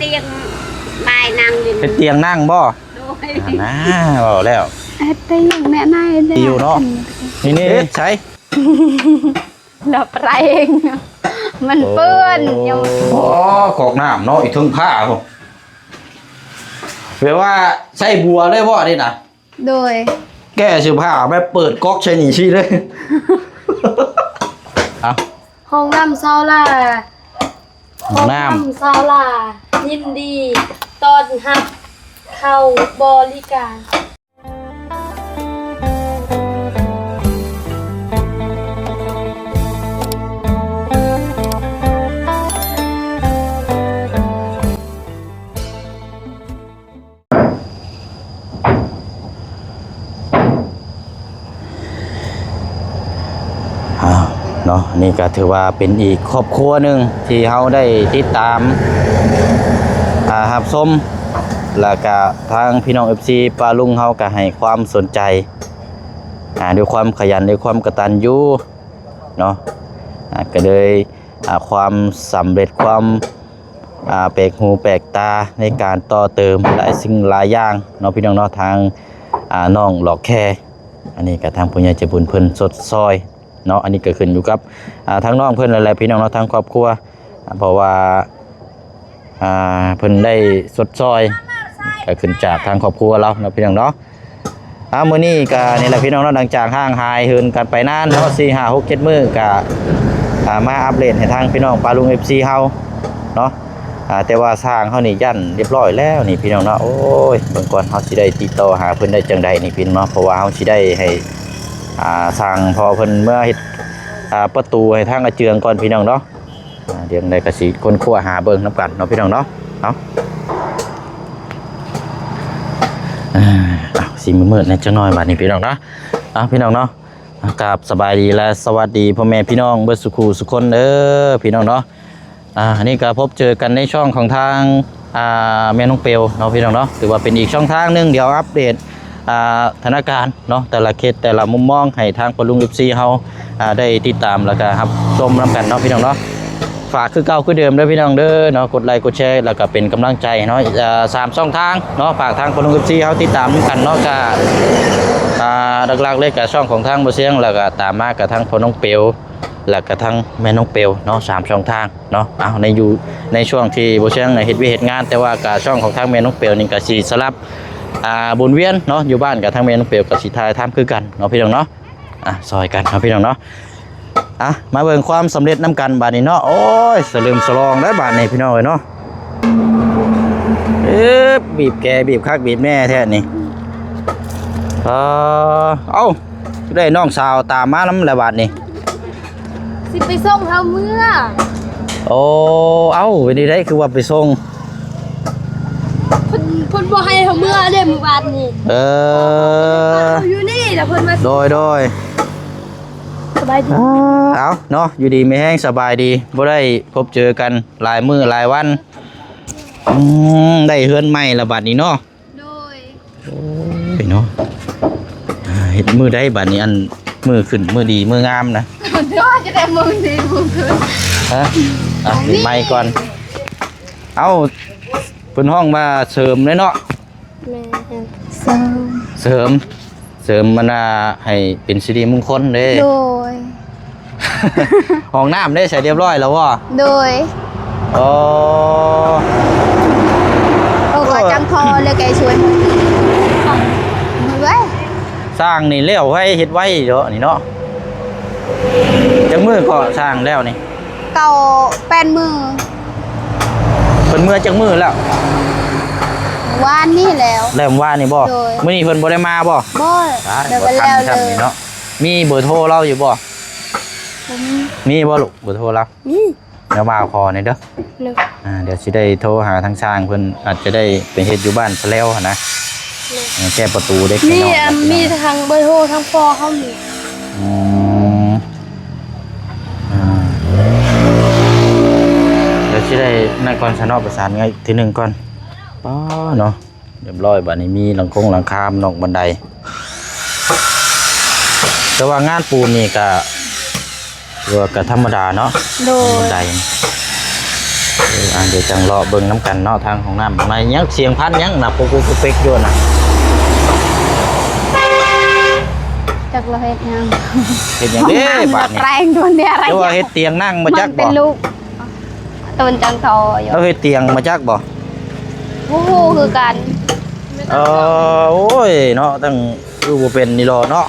ຕຽງບາຍນັ່ງຢູ່ ເຮັດຕຽງນັ່ງບໍ່? ໂດຍ ອັນນາ ເວົ້າແລ້ວ ເຮັດຕຽງແນະນາຍເດ້ ຢູ່ເນາະ ນີ້ໆ ເຮັດໃສ? ລະປະເອງ ມັນເປື້ອນຢູ່ ອໍ ກອກນ້ຳເນາະ ອີກເທິງຜ້າພຸ້ນ ແບບວ່າໃຊ້ບົວເລີຍບໍ່ນີ້ນະ? ໂດຍ ແກ້ເສື້ອຜ້າແບບເປີດກອກໃສ່ນີ້ຊີ້ເລີຍ ເອົາ ຫ້ອງນ້ຳຊາວລາ ຫ້ອງນ້ຳ ຫ້ອງນ້ຳຊາວລາ ຍິນດີຕ້ອນຮັບເຂົ້າບໍລິການ. ອ້າວ ເນາະ ນີ້ກໍຖືວ່າເປັນອີກຄອບຄົວໜຶ່ງທີ່ເຮົາໄດ້ຕິດຕາມ ອ່າ ຮັບຊົມ ແລ້ວກະທາງພີ່ນ້ອງເອັຟຊີປ້າລຸງເຮົາກໍໃຫ້ຄວາມສົນໃຈ ອ່າ ດ້ວຍຄວາມຂະຫຍັນ ດ້ວຍຄວາມກະຕັນຢູ່ເນາະ ອ່າ ກໍເລີຍ ອ່າ ຄວາມສຳເລັດ ຄວາມ ອ່າ ແປກຫູແປກຕາໃນການຕໍ່ເຕີມຫຼາຍສິ່ງຫຼາຍຢ່າງເນາະ ພີ່ນ້ອງເນາະ ທາງ ອ່າ ນ້ອງຫຼອກແຄ ອັນນີ້ກໍທາງຜູ້ໃຫຍ່ໃຈບຸນເພິ່ນຊົດຊ່ອຍເນາະ ອັນນີ້ກໍຂຶ້ນຢູ່ກັບ ອ່າ ທາງນ້ອງເພິ່ນນັ້ນແຫຼະ ພີ່ນ້ອງເນາະ ທາງຄອບຄົວ ອ່າ ເພາະວ່າ ອ່າ ເພິ່ນໄດ້ຊົດຊ່ອຍ ກໍຂຶ້ນຈາກທາງຄອບຄົວລາວເນາະ ພີ່ນ້ອງເນາະ. ອ່າ ມື້ນີ້ກໍນີ້ແຫຼະ ພີ່ນ້ອງເນາະ ຫຼັງຈາກຫ່າງຫາຍເຫີນກັນໄປນານເນາະ ສີ່ ຫ້າ ຫົກ ເຈັດ ມື້ ກໍ ອ່າ ມາອັບເດດໃຫ້ທາງພີ່ນ້ອງປ້າລຸງເອັຟຊີເຮົາເນາະ ອ່າ ແຕ່ວ່າຊ່າງເຮົານີ້ຢັນຮຽບຮ້ອຍແລ້ວນີ້ ພີ່ນ້ອງເນາະ. ໂອ້ຍ ເບິ່ງກ່ອນ ເຮົາຊິໄດ້ຕິດຕໍ່ຫາເພິ່ນໄດ້ຈັ່ງໃດນີ້ ພີ່ນ້ອງເນາະ ເພາະວ່າເຮົາຊິໄດ້ໃຫ້ ອ່າ ຊ່າງພໍ່ເພິ່ນເມືອເຮັດ ອ່າ ປະຕູໃຫ້ທາງອາເຈືອງກ່ອນ ພີ່ນ້ອງເນາະ. ອ່າ ດຽວໃດກໍຊິຄົ້ນຄວ້າຫາເບິ່ງນຳກັນເນາະ ພີ່ນ້ອງເນາະ. ເອົາ ອ່າ ເອົາ ຊິມືດໆແດ່ຈັກໜ້ອຍບາດນີ້ ພີ່ນ້ອງເນາະ. ເອົາ ພີ່ນ້ອງເນາະ ກາບສະບາຍດີ ແລະ ສະຫວັດດີພໍ່ແມ່ພີ່ນ້ອງເບິດສູ່ຄູ່ສູ່ຄົນເດີ ພີ່ນ້ອງເນາະ. ອ່າ ອັນນີ້ກໍພົບເຈີກັນໃນຊ່ອງຂອງທາງ ອ່າ ແມ່ນ້ອງເປວເນາະ ພີ່ນ້ອງເນາະ ຖືວ່າເປັນອີກຊ່ອງທາງໜຶ່ງ ດຽວອັບເດດ ອ່າ ສະຖານະການເນາະ ແຕ່ລະເຂດ ແຕ່ລະມຸມມອງ ໃຫ້ທາງພໍ່ລຸງເອັຟຊີເຮົາ ອ່າ ໄດ້ຕິດຕາມ ແລ້ວກໍຮັບຊົມນຳກັນເນາະ ພີ່ນ້ອງເນາະ. ຝາກຄືເກົ່າຄືເດີມເດີ ພີ່ນ້ອງເດີເນາະ ກົດໄລກົດແຊ ແລ້ວກໍເປັນກຳລັງໃຈເນາະ. ອ່າ ສາມຊ່ອງທາງເນາະ ຝາກທາງພໍ່ລຸງເອັຟຊີເຮົາຕິດຕາມນຳກັນເນາະ ກໍ ອ່າ ຫຼັກໆເລີຍກໍຊ່ອງຂອງທາງບໍ່ຊຽງ ແລ້ວກໍຕາມມາກໍທາງພໍ່ນ້ອງເປວ ແລ້ວກໍທາງແມ່ນ້ອງເປວເນາະ ສາມຊ່ອງທາງ ເນາະ. ເອົາ ໃນຢູ່ໃນຊ່ວງທີ່ບໍ່ຊຽງເຮັດວຽກເຮັດງານ ແຕ່ວ່າກະຊ່ອງຂອງທາງແມ່ນ້ອງເປວນີ້ກະຊິສະຫຼັບ ອ່າ ວົນວຽນເນາະ ຢູ່ບ້ານກະທາງແມ່ນ້ອງເປວກະຊິຖ່າຍທຳຄືກັນເນາະ ພີ່ນ້ອງເນາະ. ອ່າ ຊ່ອຍກັນເນາະ ພີ່ນ້ອງເນາະ. ອ່າ ມາເບິ່ງຄວາມສຳເລັດນຳກັນບາດນີ້ເນາະ. ໂອ້ຍ ສະເຫຼີມສະຫຼອງໄດ້ບາດນີ້ ພີ່ນ້ອງເອີຍເນາະ. ເອີບ ບີບແກ ບີບຄັກບີບແນ່ແທ້ນີ້. ເອີ ເອົ້າ ໄດ້ນ້ອງສາວຕາມມານຳແລ້ວບາດນີ້. ຊິໄປສົ່ງເຮົາເມືອ. ໂອ້ ເອົ້າ ເປັນຈັ່ງໃດຄືວ່າໄປສົ່ງ? ເພິ່ນ ເພິ່ນບໍ່ໃຫ້ເຮົາເມືອເດ້ມື້ວານນີ້. ເອີ ເຮົາຢູ່ນີ້ແລ້ວເພິ່ນມາ. ໂດຍ ໂດຍ ສະບາຍດີ. ອ່າ ເອົາເນາະ ຢູ່ດີມີແຮງ ສະບາຍດີ ບໍ່ໄດ້ພົບເຈີກັນຫຼາຍມື້ຫຼາຍວັນ. ອືມ ໄດ້ເຮືອນໃໝ່ແລ້ວບາດນີ້ເນາະ. ໂດຍ ໂອ້ຍເນາະ ອ່າ ເຮັດມື້ໃດບາດນີ້ ອັນ ມື້ຂຶ້ນມື້ດີມື້ງາມນະ. ໂດຍ ຈະໄດ້ມື້ດີມື້ຂຶ້ນ. ຮະ ອ່ະ ໃໝ່ກ່ອນ. ເອົ້າ ເພິ່ນຮ້ອງວ່າເສີມເດ້ເນາະ. ແມ່ນ ເສີມ ເສີມ ເສີມມັນວ່າໃຫ້ເປັນສິລິມຸງຄົນເດ້. ໂດຍ ຫ້ອງນ້ຳເດ້ ໃສ່ຮຽບຮ້ອຍແລ້ວບໍ່? ໂດຍ ອໍ ໂອ້ ກໍຈັ່ງພໍເລີຍ ແກຊ່ວຍເບິ່ງເວີຍ. ສ້າງນີ້ແລ້ວໄວ ເຮັດໄວເນາະ ນີ້ເນາະ. ຈັກມື້ກໍສ້າງແລ້ວນີ້? ເກົ້າ ແປດມື້. ເພິ່ນເມືອຈັກມື້ແລ້ວ? ວານນີ້ແລ້ວ. ແລ້ວວານນີ້ບໍ່? ໂດຍ ມື້ນີ້ເພິ່ນບໍ່ໄດ້ມາບໍ່? ບໍ່ ຕາຍ ແບບວ່າແລ້ວເລີຍເນາະ. ມີເບີໂທລາວຢູ່ບໍ່? ບໍ່ມີ. ມີບໍ່ລູກ ເບີໂທລາວ? ມີ. ດຽວມາຂໍແດ່ເດີ. ໂດຍ ອ່າ ດຽວຊິໄດ້ໂທຫາທາງຊ່າງເພິ່ນ ອາດຈະໄດ້ໄປເຮັດຢູ່ບ້ານຊະແລ້ວຫັ້ນນະ. ໂດຍ ເອີ ແກ້ປະຕູເດັກນ້ອຍ ມີ ອ່າ ມີທັງເບີໂທທັງພໍ່ເຮົານີ້. ອືມ ອ່າ ດຽວຊິໄດ້ນັ້ນກ່ອນຊະເນາະ ປະສານງານອີກທີໜຶ່ງກ່ອນ. ປ້າເນາະ ຮຽບຮ້ອຍບາດນີ້ ມີຫຼັງຄົງຫຼັງຄານອກບັນໄດ. ແຕ່ວ່າງານປູນນີ້ກະ ຖືວ່າກະທຳມະດາເນາະ. ໂດຍ ບັນໄດ ເອີ ອ່າ ດຽວຈັ່ງເລາະເບິ່ງນຳກັນເນາະ ທາງຫ້ອງນ້ຳ ມາຫຍັງ ສຽງພັນຫຍັງນະ ປຸກໆເປັກໆຢູ່ນະ. ຈັກລາວເຮັດຫຍັງ ເຮັດຫຍັງເດ້ບາດນີ້ ແປງໂດນເດ ອະໄລ ເຈົ້າວ່າເຮັດຕຽງນັ່ງບໍ່ຈັກບໍ່? ເປັນລູກ ຕົ້ນຈັງທໍຢູ່ ລາວເຮັດຕຽງບໍ່ຈັກບໍ່? ບໍ່ຮູ້ຄືກັນ. ເອີ ໂອ້ຍເນາະ ຕັ້ງຄືບໍ່ເປັນນີ້ລະເນາະ.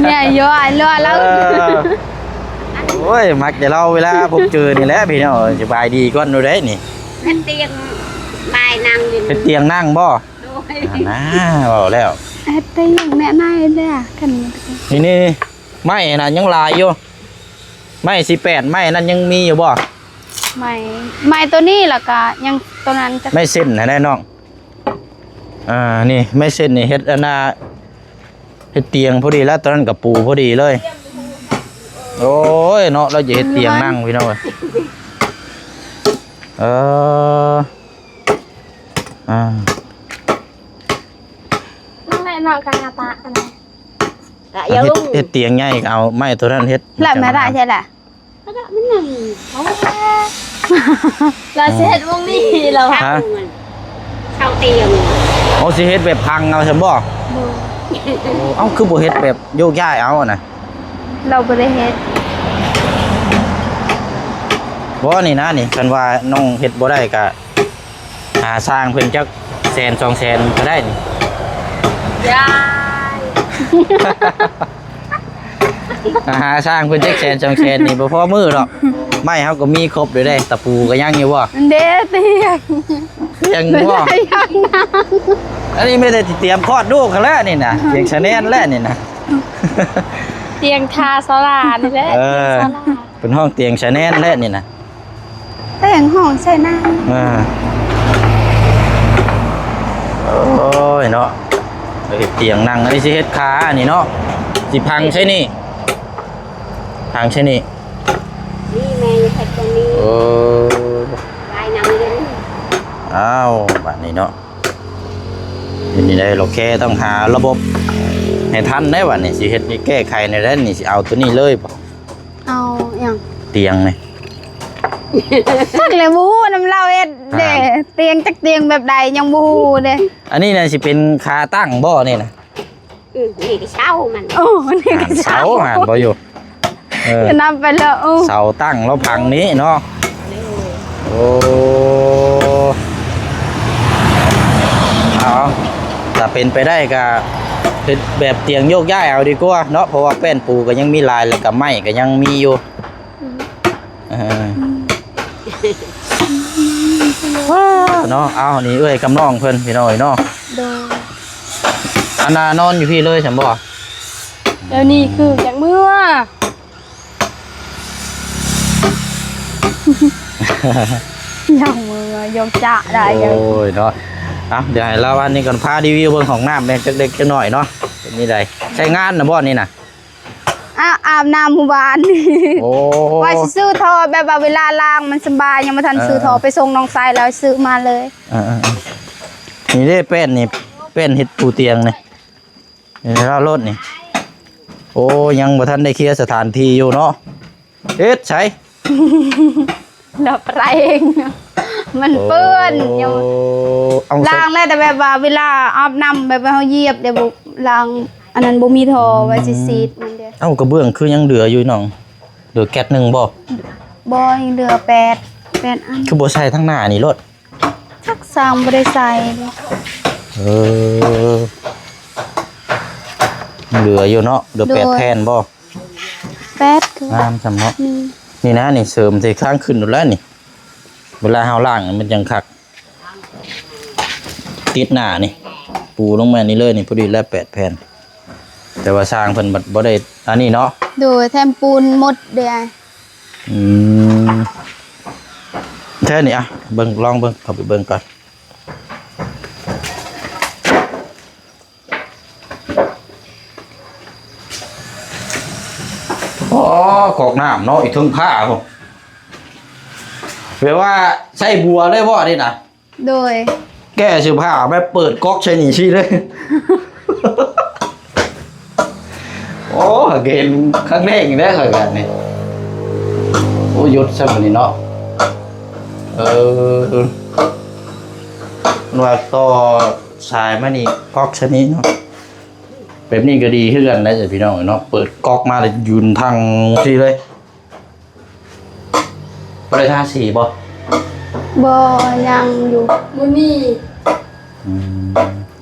ແມ່ນຢູ່ ອ້າຍ ລາວ ເອີ ໂອ້ຍ ມັກແຕ່ລາວເວລາພົບເຈີນີ້ແຫຼະພີ່ນ້ອງ. ສະບາຍດີກ່ອນດູໄດ໋ນີ້ ເຮັດຕຽງບາຍນັ່ງຢູ່ ເຮັດຕຽງນັ່ງບໍ່? ໂດຍ ຫັ້ນນາ ເວົ້າແລ້ວ ເຮັດຕຽງແນະນາຍເດ້ ຄັນນີ້ ນີ້ໆ ໄມ້ຫັ້ນນະຍັງຫຼາຍຢູ່ ໄມ້ສີ່ແປດ ໄມ້ນັ້ນຍັງມີຢູ່ບໍ່? ໄມ້ ໄມ້ໂຕນີ້ ແລ້ວກະຍັງໂຕນັ້ນ ໄມ້ເສັ້ນຫັ້ນແຫຼະນ້ອງ. ອ່າ ນີ້ໄມ້ເສັ້ນນີ້ເຮັດອັນນ່າ ເຮັດຕຽງພໍດີແລ້ວ ຕອນນັ້ນກະປູພໍດີເລີຍ. ໂອ້ຍເນາະ ລາວຈະເຮັດຕຽງນັ່ງພີ່ນ້ອງເອີຍ. ເອີ ອ່າ ນັ້ນແຫຼະເນາະ ກະຫາປະອັນນັ້ນ ກະຢ່າ ເຮັດ ເຮັດຕຽງໃຫຍ່ ກະເອົາໄມ້ໂຕນັ້ນເຮັດ ແລ້ວແມ່ໄດ້ໃຊ່ລະ ລາວຊິເຮັດວົງນີ້ລາວ ຮະ ເຊົາຕຽງ ໂອ້ ຊິເຮັດແບບພັງເອົາຊັ້ນບໍ່? ໂດຍ ໂອ້ ເອົ້າ ຄືບໍ່ເຮັດແບບໂຍກຍ້າຍເອົານະ? ລາວບໍ່ໄດ້ເຮັດ ບໍ່ ນີ້ນະ ນີ້ ຄັນວ່ານ້ອງເຮັດບໍ່ໄດ້ກະ ຫາຊ່າງເພິ່ນຈັກແສນສອງແສນກະໄດ້ນີ້ ຢ່າ ຫາຊ່າງເພິ່ນຈັກແສນສອງແສນນີ້ບໍ່ພໍມື້ດອກ. ໄມ້ເຮົາກະມີຄົບຢູ່ເດ້ ຕະປູກະຍັງຢູ່ບໍ່? ເດ້ຕຽງ ຕຽງບໍ່? ອັນນີ້ແມ່ນແຕ່ຊິຕຽມຄອດລູກຫັ້ນແຫຼະນີ້ນະ ຕຽງສະແນນແຫຼະນີ້ນະ ຕຽງທາສາລານີ້ແຫຼະ ເອີ ຕຽງສາລາ ເພິ່ນຮ້ອງຕຽງສະແນນແຫຼະນີ້ນະ. ແຕ່ງຫ້ອງໃສ່ນາງ ອ່າ ໂອ້ຍເນາະ ເຮັດຕຽງນັ່ງ ອັນນີ້ຊິເຮັດຂານີ້ເນາະ ຊິພັງໃສ່ນີ້ ພັງໃສ່ນີ້ ນີ້ແມ່ເຮັດຕົງນີ້ ໂອ້ ລາຍນຳເລີຍ ອ້າວ ບາດນີ້ເນາະ ເຮັດນີ້ໄດ້ ໂອເຄ ຕ້ອງຫາລະບົບໃຫ້ທັນໄດ໋ ບາດນີ້ ຊິເຮັດນີ້ ແກ້ໄຂແນວໃດນີ້ ຊິເອົາໂຕນີ້ເລີຍບໍ່? ເອົາຫຍັງ? ຕຽງນີ້ ຈັກແຫຼະ ບໍ່ຮູ້ນຳລາວເຮັດເດ້ ອ່າ ຕຽງຈັກຕຽງແບບໃດຍັງບໍ່ຮູ້ເດ້. ອັນນີ້ນະຊິເປັນຂາຕັ້ງບໍ່ນີ້ນະ? ອື ນີ້ກະເສົາມັນ ໂອ້ ນີ້ກະເສົາ ເສົາ ຫານບໍ່ຢູ່ ເອີ ຈະນຳໄປແລ້ວ ໂອ້ ເສົາຕັ້ງລະພັງນີ້ເນາະ. ໂອ້ ເອົາ ຖ້າເປັນໄປໄດ້ກະເຮັດແບບຕຽງໂຍກຍ້າຍເອົາດີກວ່າເນາະ ເພາະວ່າແປ້ນປູກະຍັງມີຫຼາຍ ແລ້ວກະໄມ້ກະຍັງມີຢູ່ ອືມ ເອີ ເນາະ. ເອົາ ນີ້ເອື້ອຍກັບນ້ອງເພິ່ນພີ່ນ້ອງເນາະ ໂດຍ ອັນນ່ານອນຢູ່ພີ້ເລີຍຊັ້ນບໍ່? ດຽວນີ້ຄືຢາກເມືອ ຢາກເມືອ ຢາກຈະໄດ້ ໂອ້ຍເນາະ. ເອົາ ດຽວໃຫ້ລາວອັນນີ້ກ່ອນ ພາຣີວິວເບິ່ງຫ້ອງນ້ຳແດ່ຈັກເລັກຈັກນ້ອຍເນາະ ເປັນຈັ່ງໃດ ໃຊ້ງານນະບໍ່ນີ້ນະ? ອາ ອາບນ້ຳມື້ວານນີ້ ໂອ້ ວ່າຊິຊື້ທໍ່ແບບວ່າເວລາລ້າງມັນສະບາຍ ຍັງບໍ່ທັນຊື້ທໍ່ ເອີ ໄປສົ່ງນ້ອງຊາຍແລ້ວຊື້ມາເລີຍ ເອີໆໆ. ນີ້ເດ້ແປ້ນນີ້ ແປ້ນເຮັດປູຕຽງນີ້ ນີ້ລາວໂລດນີ້ ໂອ້ ຍັງບໍ່ທັນໄດ້ເຄຍສະຖານທີ່ຢູ່ເນາະ ເຮັດໃສ ລາວປະເອງ ມັນເປື້ອນ ໂອ້ ຍັງ ເອົາ ລ້າງແລ້ວ ແຕ່ແບບວ່າເວລາອາບນ້ຳ ແບບວ່າເຮົາຢຽບ ແລ້ວບໍ່ລ້າງ ອັນນັ້ນບໍ່ມີທໍ່ ອືມ ວ່າຊິສີດມັນເດ້. ເອົ້າ ກະເບື້ອງຄືຍັງເຫຼືອຢູ່ນ້ອງ ເຫຼືອແກັດໜຶ່ງບໍ່? ບໍ່ ຍັງເຫຼືອແປດ ແປດອັນ ຄືບໍ່ໃສ່ທາງໜ້ານີ້ໂລດ? ຈັກຊ່າງບໍ່ໄດ້ໃສ່ເດ້ ເອີ ເຫຼືອຢູ່ເນາະ ເຫຼືອແປດ ໂດຍ ແຜ່ນບໍ່? ແປດ ງາມຊ່ຳເນາະ ອືມ ນີ້ນະ ນີ້ເສີມໃສ່ທາງຂຶ້ນໂລດແລ້ວນີ້ ເວລາເຮົາລ້າງມັນຈັ່ງຄັກ ຕິດໜ້ານີ້ ປູລົງມານີ້ເລີຍນີ້ ພໍດີແລ້ວແປດແຜ່ນ ແຕ່ວ່າຊ່າງເພິ່ນບັດບໍ່ໄດ້ອັນນີ້ເນາະ ໂດຍ ແຖມປູນໝົດເດ້. ອືມ ແທ້ນີ້ ອະ ເບິ່ງ ລອງເບິ່ງ ເຂົ້າໄປເບິ່ງກ່ອນ. ອໍ ກອກນ້ຳເນາະ ອີກເທິງຜ້າພຸ້ນ ແບບວ່າໃສ່ບົວເລີຍບໍ່ນີ້ນະ? ໂດຍ ແກ້ເສື້ອຜ້າແບບເປີດກອກໃສ່ນີ້ຊີ້ເລີຍ. ໂອ້ ກະເຫັນຄັ້ງແລກນີ້ແຫຼະ ຂ້ອຍກະນີ້ ຢຸດຊະບັດນີ້ເນາະ. ເອີ ວ່າຕໍ່ສາຍມານີ້ກອກຊະນີ້ເນາະ. ແບບນີ້ກໍດີຄືກັນໄດ໋ພີ່ນ້ອງເນາະ. ເປີດກອກມາແລ້ວຢືນທັງຊີ້ເລີຍ. ບໍ່ໄດ້ທາສີບໍ່? ບໍ່ ຍັງຢູ່ ບໍ່ມີ. ອືມ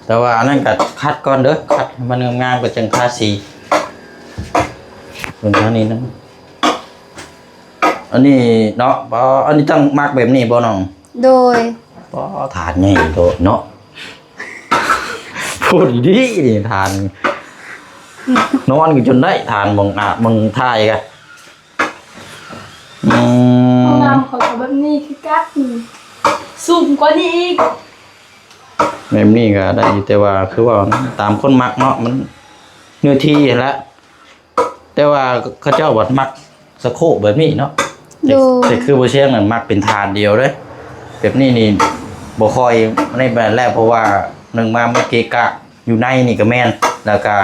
ແຕ່ວ່າອັນນັ້ນກໍຂັດກ່ອນເດີ ຂັດໃຫ້ມັນງາມໆ ກໍຈັ່ງທາສີ. ເບິ່ງທາງນີ້ນຳ. ອັນນີ້ເນາະ ບໍ່ ອັນນີ້ຕ້ອງມັກແບບນີ້ບໍ່ນ້ອງ? ໂດຍ. ບໍ່ ຖາດໃຫຍ່ໂລດເນາະ. ໂພດດີນີ້ຖານ ນອນກໍຈົນໄດ້ ຖານໝ່ອງອາບ ໝ່ອງຖ່າຍກະ. ອືມ ຫ້ອງນ້ຳຂ້ອຍກໍແບບນີ້ຄືກັນ ສູງກວ່ານີ້ອີກ. ແບບນີ້ກໍໄດ້ຢູ່ ແຕ່ວ່າຄືວ່າຕາມຄົນມັກເນາະ ມັນເນື້ອທີ່ຫັ້ນແຫຼະ. ແຕ່ວ່າເຂົາເຈົ້າບັດມັກສະໂຄກແບບນີ້ເນາະ. ໂດຍ. ແຕ່ ແຕ່ຄືບໍ່ຊຽງນັ້ນມັກເປັນຖາດດຽວເດ້. ແບບນີ້ນີ້ບໍ່ຄ່ອຍ ອັນນີ້ແມ່ນແຫຼະ ເພາະວ່າໜຶ່ງມາມັນເກະກະ ຢູ່ໃນນີ້ກໍແມ່ນ ແລ້ວກະ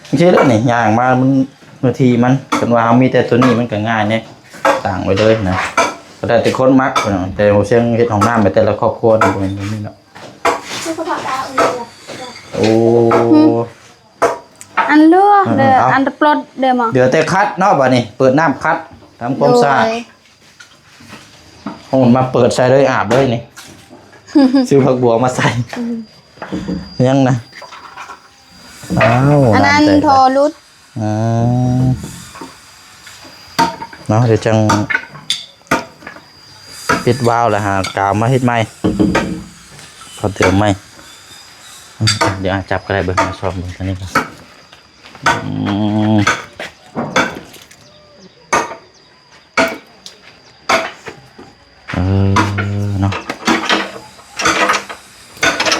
ຈັ່ງຊີ້ແຫຼະນີ້ ຍ່າງມາມັນເນື້ອທີ່ມັນ ຄັນວ່າເຮົາມີແຕ່ໂຕນີ້ມັນກໍງ່າຍແດ່ ຕັ້ງໄວ້ເລີຍນະ. ກໍແລ້ວແຕ່ຄົນມັກ ແຕ່ບໍ່ຊຽງເຮັດຫ້ອງນ້ຳໃຫ້ແຕ່ລະຄອບຄົວນີ້ ບໍ່ແມ່ນແບບນີ້ເນາະ. ໂອ້ ອືມ ອັນເຫຼືອ ເອີ ເດີ ເອົາ ອັນປະຫຼອດເດີມາ ເຫຼືອແຕ່ຂັດເນາະ. ບາດນີ້ເປີດນ້ຳຂັດ ທຳຄວາມສະອາດ. ໂດຍ. ໂອ້ ມາເປີດໃສ່ເລີຍ ອາບເລີຍນີ້. ຊື້ຜັກບົວມາໃສ່. ອືມ ຍັງນະ. ອ້າວ ອັນນັ້ນທໍ່ຫຼຸດ. ອືມ ເນາະ ດຽວຈັ່ງປິດວາວແລ້ວຫາກາວມາເຮັດໃໝ່ ຂໍເຕີມໃໝ່. ອືມ ດຽວ ອາ ຈັບກໍໄດ້ ເບິ່ງ ມາຊອມເບິ່ງທາງນີ້ກ່ອນ. ອືມ ເອີ ເນາະ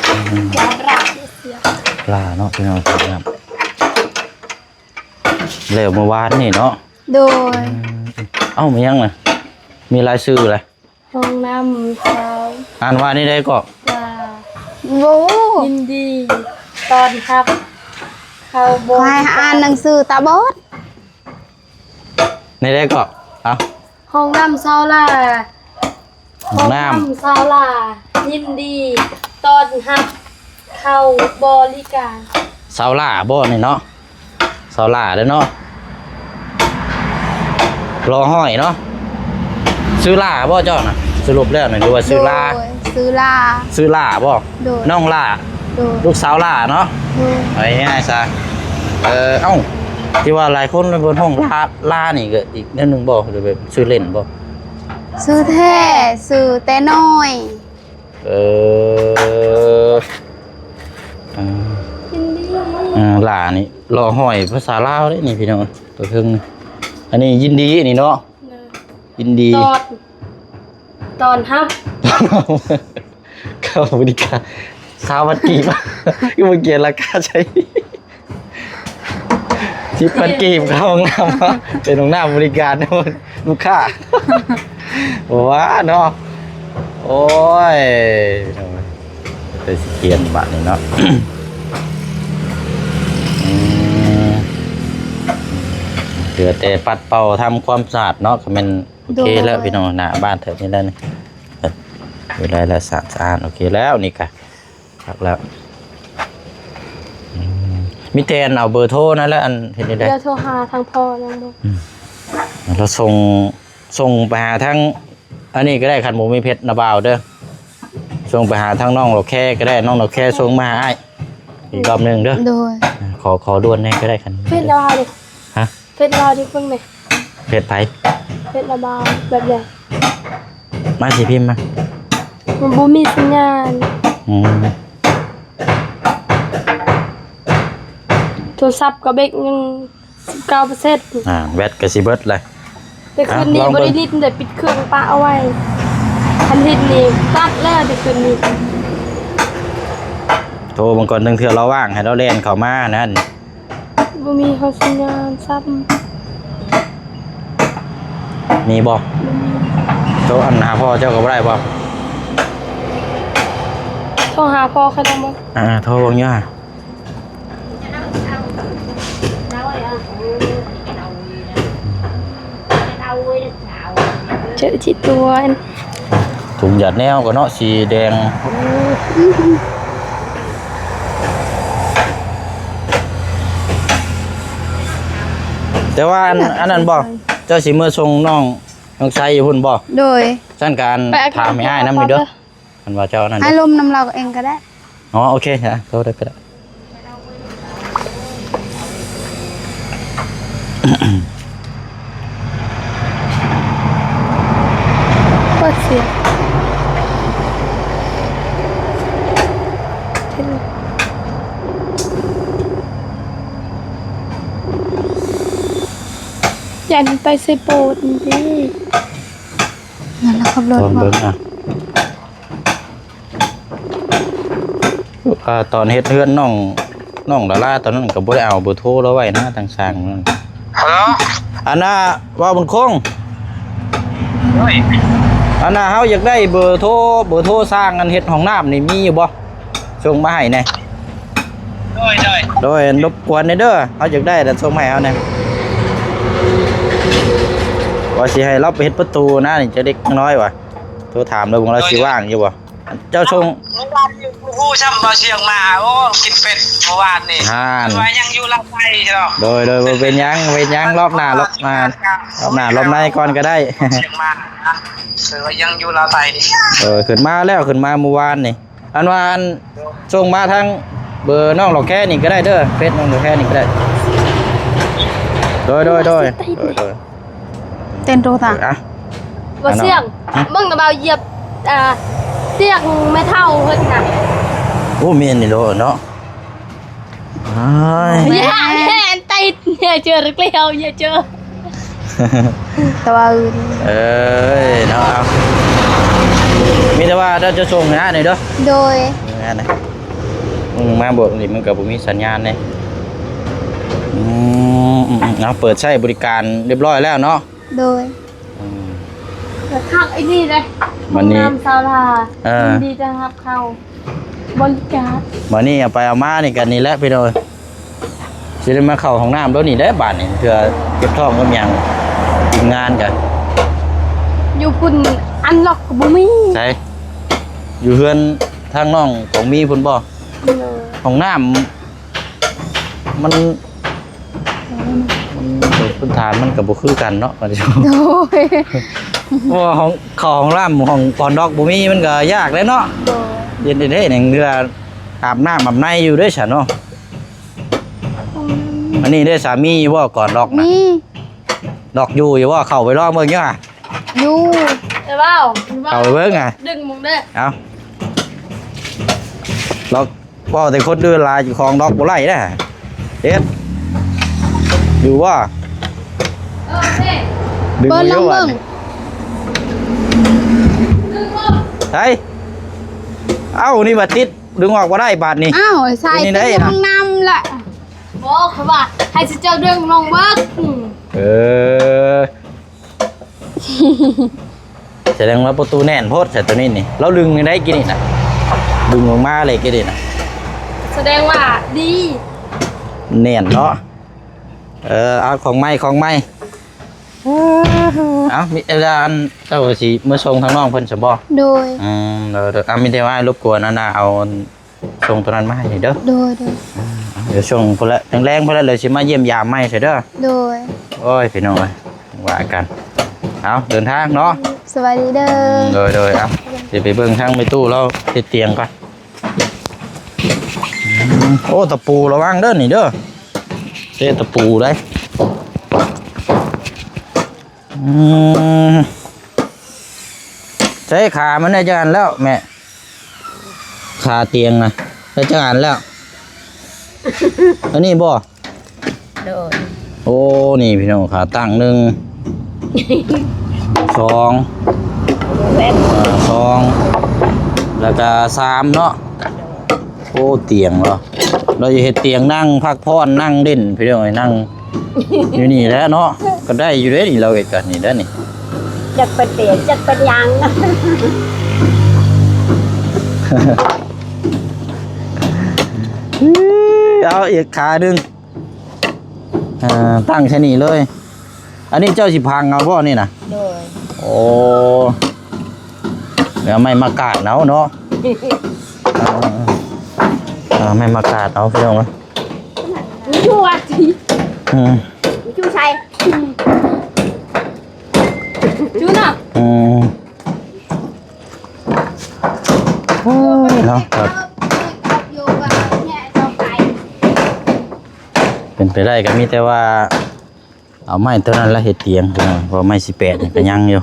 ອືມ ລາເນາະ ພີ່ນ້ອງ ແລ້ວເມື່ອວານນີ້ເນາະ. ໂດຍ. ອືມ ເອົ້າ ມີຫຍັງນະ ມີລາຍຊື່ລະ ຫ້ອງນ້ຳຊາວ. ອ່ານວ່າແນວໃດເກາະ? ວ່າ ໂອ້ ຍິນດີຕ້ອນຮັບເຂົ້າບໍລິການ. ຂ້ອຍອ່ານໜັງສືຕາບອດ. ແນວໃດເກາະ? ເອົ້າ ຫ້ອງນ້ຳຊາວລາ. ຫ້ອງນ້ຳ ຫ້ອງນ້ຳຊາວລາ ຍິນດີຕ້ອນຮັບເຂົ້າບໍລິການ. ຊາວລາບໍ່ນີ້ເນາະ? ຊາວຫຼ້າເດ້ເນາະ ລໍຫ້ອຍເນາະ. ຊື່ຫຼ້າບໍ່ເຈົ້ານະ? ສະຫຼຸບແລ້ວນະ ຫຼືວ່າຊື່ລາ? ໂດຍ ຊື່ລາ. ຊື່ຫຼ້າບໍ່? ໂດຍ ນ້ອງຫຼ້າ. ໂດຍ ລູກສາວຫຼ້າເນາະ. ໂດຍ ເອົາງ່າຍໆຊະ. ເອີ ເອົ້າ ທີ່ວ່າຫຼາຍຄົນເພິ່ນຮ້ອງລາ ລານີ້ກໍອີກແນວໜຶ່ງບໍ່ ຫຼືແບບຊື່ຫຼິ້ນບໍ່? ຊື່ແທ້ ຊື່ແຕ່ນ້ອຍ. ເອີ ອ່າ ເອີ ຫຼ້ານີ້ລໍຫ້ອຍພາສາລາວເດ້ນີ້ພີ່ນ້ອງ ຕົວເທິງນີ້. ອັນນີ້ຍິນດີນີ້ເນາະ. ໂດຍ ຍິນດີ ຕ້ອນ ຕ້ອນຮັບ ເຂົ້າບໍລິການ ຊາວພັນກີບ. ຄືບໍ່ຂຽນລາຄາໃສ່ ສິບພັນກີບ ເຂົ້າຫ້ອງນ້ຳ ເປັນຫ້ອງນ້ຳບໍລິການລູກຄ້າ. ບໍ່ວ່າເນາະ. ໂອ້ຍ ແຕ່ຊິຂຽນບາດນີ້ເນາະ. ອືມ ເຫຼືອແຕ່ປັດເປົ່າທຳຄວາມສະອາດເນາະ ກໍແມ່ນໂອເຄແລ້ວ ໂດຍ ພີ່ນ້ອງ. ໜ້າບ້ານແຖວນີ້ແຫຼະນີ້ ເຮັດໄດ້ແລ້ວ ສະອາດ ສະອາດ ໂອເຄແລ້ວນີ້ກະ. ຄັກແລ້ວ. ອືມ ມີແຕ່ອັນເອົາເບີໂທນັ້ນແຫຼະ ອັນເຮັດແນວໃດ? ດຽວໂທຫາທາງພໍ່ນຳເບິ່ງ. ອືມ ແລ້ວສົ່ງ ສົ່ງໄປຫາທາງອັນນີ້ກໍໄດ້ ຄັນບໍ່ມີເຟສນະບ່າວເດີ. ສົ່ງໄປຫາທາງນ້ອງດອກແຄກໍໄດ້ ນ້ອງດອກແຄສົ່ງມາຫາອ້າຍອີກລອບໜຶ່ງເດີ. ໂດຍ ຂໍ ຂໍດ່ວນແດ່ກໍໄດ້ ຄັນ ເຟສລະບ່າວເດ. ຮະ? ເຟສລາວທີ່ເບິ່ງແດ່. ເຟສໃຜ? ເຟສລາວ ແບບໃດ? ມາຊິພິມມາ. ມັນບໍ່ມີສັນຍານ. ອືມ ໂທລະສັບກໍເບັກຍັງສິບເກົ້າເປີເຊັນ. ອ່າ ແບັດກໍຊິເບິດແລ້ວ. ແຕ່ຄືນນີ້ ອ່ະ ບໍ່ໄດ້ຫຼິ້ນ ໄດ້ປິດເຄື່ອງປະເອົາໄວ້. ຄັນຫຼິ້ນນີ້ຕັດແລ້ວແຕ່ຄືນນີ້. ໂທເບິ່ງກ່ອນ ລາງເທື່ອລາວວ່າງ ໃຫ້ລາວແລ່ນເຂົ້າມານັ້ນ. ບໍ່ມີຮອດສັນຍານຊ້ຳ. ມີບໍ່? ບໍ່ມີ. ໂທອັນຫາພໍ່ເຈົ້າກໍບໍ່ໄດ້ບໍ່? ໂທຫາພໍ່ຂ້ອຍນຳບໍ່? ອ່າ ໂທເບິ່ງຢູ່ຫາ. ເອົາ ເອົາ ເອົາ ເອົາ ເອົາ ເອົາ. ເຈີທີ່ຕົວ ຖົງຢາດແນວກໍເນາະ ສີແດງ. ແຕ່ວ່າອັນ ອັນນັ້ນບໍ່ ເຈົ້າຊິເມືອສົ່ງນ້ອງ ນ້ອງໄຊຢູ່ພຸ້ນບໍ່? ໂດຍ. ຊັ້ນກະ ໄປເອົາ ຖາມໃຫ້ອ້າຍນຳນີ້ເດີ ເດີ ຄັນວ່າເຈົ້ານັ້ນ ໃຫ້ລົມນຳລາວເອງກໍໄດ້. ອໍ ໂອເຄ ໂທໄດ້ກໍໄດ້. ເປີດສຽງ ຢ້ານໄປໃສ່ໂປດນີ້ເດ້. ນັ້ນລະຂັບລົດ ລອງເບິ່ງ ມາ ອະ ອາ ຕອນເຮັດເຮືອນນ້ອງ ນ້ອງດາລາຕອນນັ້ນກໍບໍ່ໄດ້ເອົາເບີໂທລາວໄວ້ນະ ທາງຊ່າງນັ້ນ. ຮັລໂຫຼ ອັນນ່າ ເວົ້າບຸນຄົງ ໂດຍ ອັນນ່າ ເຮົາຢາກໄດ້ເບີໂທ ເບີໂທຊ່າງອັນເຮັດຫ້ອງນ້ຳນີ້ມີຢູ່ບໍ່? ສົ່ງມາໃຫ້ແດ່. ໂດຍ ໂດຍ ໂດຍ ລົບກວນແດ່ເດີ ເຮົາຢາກໄດ້ແລ້ວສົ່ງມາໃຫ້ເຮົາແດ່ ວ່າຊິໃຫ້ລາວໄປເຮັດປະຕູນະ ນີ້ ຈັກເລັກຈັກນ້ອຍວ່າ ໂທຖາມລາວເບິ່ງ ລາວຊິວ່າງຢູ່ບໍ່? ເຈົ້າສົ່ງ ເມື່ອວານນີ້ບໍ່ຮູ້ຊ້ຳວ່າຊຽງມາ ໂອ້ ກິນເປັດເມື່ອວານນີ້ ຫັ້ນ ວ່າຍັງຢູ່ລາວໃຕ້ເນາະ. ໂດຍ ໂດຍ ບໍ່ເປັນຫຍັງ ບໍ່ເປັນຫຍັງ ລອບໜ້າ ລອບໜ້າ ລອບໜ້າ ລອບໃນກ່ອນກໍໄດ້ ຊຽງມານະ ເອີ ວ່າຍັງຢູ່ລາວໃຕ້. ເອີ ຂຶ້ນມາແລ້ວ ຂຶ້ນມາມື້ວານນີ້. ອັນວ່າ ອັນ ໂດຍ ສົ່ງມາທາງເບີນ້ອງດອກແຄນີ້ກໍໄດ້ເດີ ເຟສນ້ອງດອກແຄນີ້ກໍໄດ້. ໂດຍ ໂດຍ ໂດຍ ໂດຍ ໂດຍ ເຕັ້ນໂຕຕາ ອະ ບໍ່ ອັນນັ້ນ ສຽງ ຫຶ ເບິ່ງນະ ບ່າວຢຽບ ອ່າ ຕຽງແມ່ເຖົ້າເພິ່ນນະ. ໂອ້ ແມ່ນນີ້ໂລດເນາະ. ອ້າຍ ຢ່າແມ່ນຕິດ ຢ່າເຈີເກລີຍວ ຢ່າເຈີ ແຕ່ວ່າ ເອີ ເນາະ ເອົາ ມີແຕ່ວ່າເຈົ້າຈະສົ່ງໃຫ້ອ້າຍນີ້ເດີ. ໂດຍ ງານນະ ມຶງມາບອກນີ້ມັນກໍບໍ່ມີສັນຍານເດ້. ອືມ ອືມ ເອົາ ເປີດໃຊ້ບໍລິການຮຽບຮ້ອຍແລ້ວເນາະ. ໂດຍ ອືມ ແລ້ວຄັກໄອ້ນີ້ເດ້ ບັດນີ້ ຫ້ອງນ້ຳສາວລາ ເອີ ຍິນດີຕ້ອນຮັບເຂົ້າບໍລິການ. ບັດນີ້ເອົາໄປເອົາມານີ້ກໍນີ້ແຫຼະພີ່ນ້ອງ ຊິໄດ້ມາເຂົ້າຫ້ອງນ້ຳໂດດນີ້ແຫຼະບາດນີ້ ເທື່ອເຈັບທ້ອງກັບຫຍັງ ທີມງານກໍ ຢູ່ພຸ້ນອັນລັອກກໍບໍ່ມີ. ໃສ ຢູ່ເຮືອນທາງນ້ອງຂອງມີພຸ້ນບໍ່? ໂດຍ ຫ້ອງນ້ຳ ມັນ ມັນ ພື້ນຖານມັນກໍບໍ່ຄືກັນເນາະ ໂດຍ ເພາະວ່າຫ້ອງ ເຂົ້າຫ້ອງນ້ຳ ຫ້ອງກອນດອກບໍ່ມີ ມັນກໍຍາກເດ້ເນາະ. ໂດຍ ເຮັດໄດ້ເດ້ ເທື່ອອາບນ້ຳອາບໃນຢູ່ເດ້ຊະເນາະ. ອັນນີ້ເດ້ ສາມີຢູ່ບໍ່ກອນດອກນະ? ມີ ດອກຢູ່ ຢູ່ບໍ່? ເຂົ້າໄປລອງເບິ່ງຢູ່ຫະ. ຢູ່ ເອີ ເວົ້າ ເຂົ້າໄປເບິ່ງຫະ ດຶງມຶງເດີ ເອົາ ລອກ ເວົ້າແຕ່ຄົນອື່ນຫຼາຍ ເຈົ້າຂອງດອກບໍ່ໄລ່ເດ້. ເຮັດ ຢູ່ບໍ່? ເອີ ເດ້ ດຶງ ເປີດລອງເບິ່ງ ຢູ່ຫວາ? ໄສ ເອົ້າ ນີ້ວ່າຕິດ ດຶງອອກບໍ່ໄດ້ບາດນີ້. ອ້າວ ໃສ່ ເປັນຈັ່ງໃດ ໃນຫ້ອງນ້ຳລະ ບໍ່ ເຂົາວ່າໃຫ້ເຈົ້າດຶງລອງເບິ່ງ. ເອີ ສະແດງວ່າປະຕູແໜ້ນໂພດ ແຕ່ໂຕນີ້ນີ້ ລາວດຶງໄດ້ກີ້ນີ້ນະ ດຶງອອກມາເລີຍກີ້ນີ້ນະ ສະແດງວ່າດີ ແໜ້ນເນາະ. ເອີ ເອົາ ຂອງໃໝ່ ຂອງໃໝ່ ເອົາ ມີເວລາ ອັນ ເຈົ້າຊິມາສົ່ງທາງນ້ອງເພິ່ນຊະບໍ່? ໂດຍ ອືມ ໂດຍ ໂດຍ ເອົາ ມີແຕ່ວ່າລົບກວນ ອັນນ່າ ເອົາ ສົ່ງໂຕນັ້ນມາໃຫ້ເດີ. ໂດຍ ໂດຍ ອືມ ດຽວຊ່ວງພຸ້ນລະ ແລງໆ ພຸ້ນລະ ດຽວຊິມາຢ້ຽມຢາມໃໝ່ເດີ. ໂດຍ ໂອ້ຍ ພີ່ນ້ອງເອີຍ ວ່າກັນ ເອົາ ເດີນທາງເນາະ. ສະບາຍດີເດີ. ໂດຍ ໂດຍ ເອົາ ຊິໄປເບິ່ງທາງແມ່ຕູ້ລາວເຮັດຕຽງກ່ອນ. ອືມ ໂອ້ ຕະປູ ລະວັງເດີນີ້ເດີ ເຕະຕະປູໄດ໋. ອືມ ໃຊ້ຂາມັນໄດ້ຈັກອັນແລ້ວແມ່? ຂາຕຽງນະ ໄດ້ຈັກອັນແລ້ວ? ອັນນີ້ບໍ່? ໂດຍ ໂອ້ ນີ້ພີ່ນ້ອງ ຂາຕັ້ງ ໜຶ່ງ ສອງ ເອີ ສອງ ແລ້ວກະ ສາມ ເນາະ. ໂອ້ ຕຽງເນາະ ລາວຈະເຮັດຕຽງນັ່ງພັກຜ່ອນ ນັ່ງຫຼິ້ນ ພີ່ນ້ອງເອີຍ ນັ່ງຢູ່ນີ້ແຫຼະເນາະ. ກໍໄດ້ຢູ່ເດ້ນີ້ ລາວເຮັດກັນນີ້ເດ້ນີ້ ຈັກເປັນຕຽງ ຈັກເປັນຫຍັງ. ເອົາອີກຂາໜຶ່ງ ເອີ ຕັ້ງໃສ່ນີ້ເລີຍ. ອັນນີ້ເຈົ້າຊິພັງເອົາບໍ່ນີ້ນະ? ໂດຍ ໂອ້ ເອົາໄມ້ມາກາດເອົາເນາະ ເອົາ ເອົາໄມ້ມາກາດເອົາ ພີ່ນ້ອງເອີຍ ຢູ່ວັດ ອືມ ຢູ່ໃສ ຢູ່ນະ ອືມ ໂອ້ຍເນາະ ເປັນໄປໄດ້ກໍມີແຕ່ວ່າ ເອົາໄມ້ຕົວນັ້ນລະເຮັດຕຽງ ເພາະໄມ້ສິບແປດນີ້ກໍຍັງຢູ່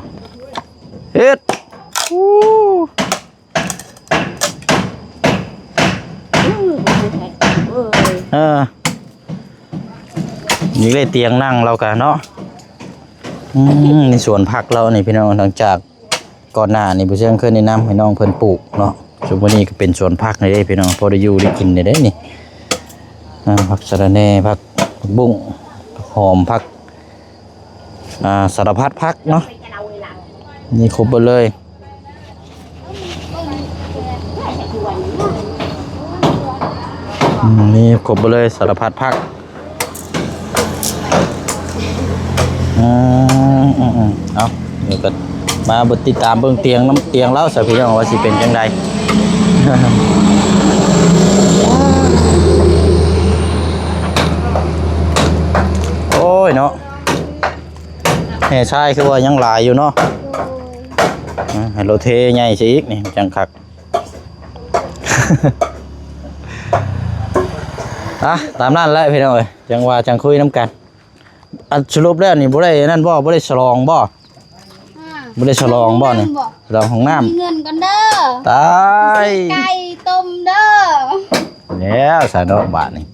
ເຮັດ ເອີ ນີ້ເລີຍຕຽງນັ່ງລາວກະເນາະ ອືມ ນີ້ສວນຜັກລາວນີ້ພີ່ນ້ອງ ຫຼັງຈາກ ກ່ອນໜ້ານີ້ບໍ່ເຊີງເຄີຍແນະນຳໃຫ້ນ້ອງເພິ່ນປູກເນາະ ຊຸມມື້ນີ້ກໍເປັນສວນຜັກນີ້ເດ້ພີ່ນ້ອງ ພໍໄດ້ຢູ່ໄດ້ກິນໄດ້ເດ້ນີ້ ອ່າ ຜັກສະລະແໜ່ ຜັກ ຜັກບຸ້ງ ຜັກຫອມ ຜັກ ອ່າ ສາລະພັດຜັກເນາະ ມີຄົບເບິດເລີຍ ອືມ ມີຄົບເບິດເລີຍ ສາລະພັດຜັກ ອືມ ອືມ ເອົາ ດຽວກໍມາເບິ່ງ ຕິດຕາມເບິ່ງຕຽງນຳ ຕຽງລາວຊະພີ່ນ້ອງ ວ່າຊິເປັນຈັ່ງໃດ ໂອ້ຍເນາະ ແຮ່ຊາຍຄືວ່າຍັງຫຼາຍຢູ່ເນາະ ອືມ ໃຫ້ລົດເທໃຫຍ່ຊະອີກນີ້ ຈັ່ງຄັກ ອ່ະ ຕາມນັ້ນແຫຼະພີ່ນ້ອງເອີຍ ຈັ່ງວ່າຈັ່ງຄຸຍນຳກັນ ອັນສະຫຼຸບແລ້ວນີ້ບໍ່ໄດ້ອັນນັ້ນບໍ່ ບໍ່ໄດ້ສະຫຼອງບໍ່ ອ່າ ບໍ່ໄດ້ສະຫຼອງບໍ່ນີ້ ສະຫຼອງຫ້ອງນ້ຳ ມີເງິນກ່ອນເດີ ຕາຍ ຊື້ໄກ່ຕົ້ມເດີ ແລ້ວຊະເນາະບາດນີ້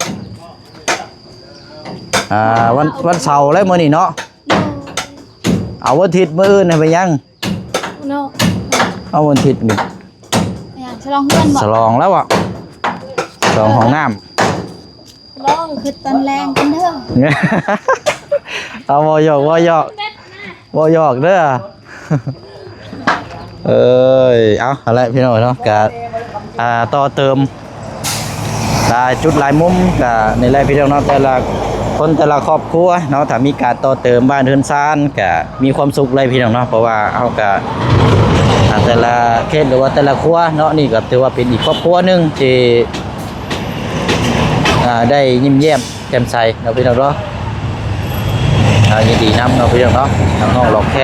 ອ່າ ວັນ ວັນເສົາແລ້ວມື້ນີ້ເນາະ ເອົາວັນທິດມື້ອື່ນໃຫ້ໄປຍັງ ເນາະ ເອົາວັນທິດນີ້ ຫຍັງ ສະຫຼອງເຮືອນບໍ່ ສະຫຼອງແລ້ວບໍ່ ສະຫຼອງຫ້ອງນ້ຳ ສະຫຼອງ ຄິດຕອນແລງກັນເດີ ເອົາ ເວົ້າຫຍອກ ເວົ້າຫຍອກ ເວົ້າຫຍອກເດີ ເອີຍ ເອົາ ຫັ້ນແຫຼະພີ່ນ້ອງເນາະ ກະ ອ່າ ຕໍ່ເຕີມ ຫຼາຍຈຸດຫຼາຍມຸມ ກະນີ້ແຫຼະພີ່ນ້ອງເນາະ ແຕ່ລະຄົນແຕ່ລະຄອບຄົວເນາະ ຖ້າມີການຕໍ່ເຕີມບ້ານເຮືອນຊານ ກະມີຄວາມສຸກເລີຍພີ່ນ້ອງເນາະ ເພາະວ່າເຮົາກະ ອ່າ ແຕ່ລະເຂດ ຫຼືວ່າແຕ່ລະຄົວເນາະ ນີ້ກະຖືວ່າເປັນອີກຄອບຄົວໜຶ່ງທີ່ ອ່າ ໄດ້ຍິ້ມແຍ້ມແຈ່ມໃສເນາະພີ່ນ້ອງເນາະ ອ່າ ຍິນດີນຳເນາະພີ່ນ້ອງເນາະ ທາງຫ້ອງລັອກແຄ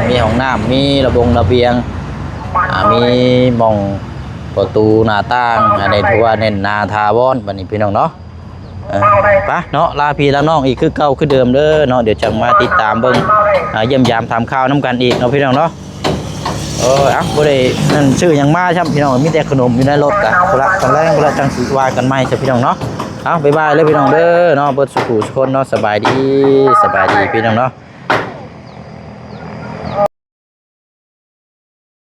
ມີຫ້ອງນ້ຳ ມີລະບົງລະບຽງ ອ່າ ມີໝ່ອງ ປະຕູໜ້າຕ່າງ ອັນນີ້ຖືວ່າແໜ້ນໜາຖາວອນບັດນີ້ພີ່ນ້ອງເນາະ ເອີ ໄປເນາະ ລາພີ່ລານ້ອງອີກຄືເກົ່າຄືເດີມເດີເນາະ ດຽວຈັ່ງມາຕິດຕາມເບິ່ງ ອ່າ ຢ້ຽມຢາມຖາມຂ່າວນຳກັນອີກເນາະພີ່ນ້ອງເນາະ ເອີ ເອົາ ບໍ່ໄດ້ນັ້ນຊື້ຫຍັງມາຊ້ຳພີ່ນ້ອງ ມີແຕ່ຂະໜົມຢູ່ໃນລົດ ກະພຸ້ນລະ ຕອນແລງພຸ້ນລະ ຈັ່ງຊິວ່າກັນໃໝ່ຊະພີ່ນ້ອງເນາະ ເອົາ ບາຍບາຍເລີຍພີ່ນ້ອງເດີເນາະ ເບິດສູ່ຜູ້ສູ່ຄົນເນາະ ສະບາຍດີ ສະບາຍດີພີ່ນ້ອງເນາະ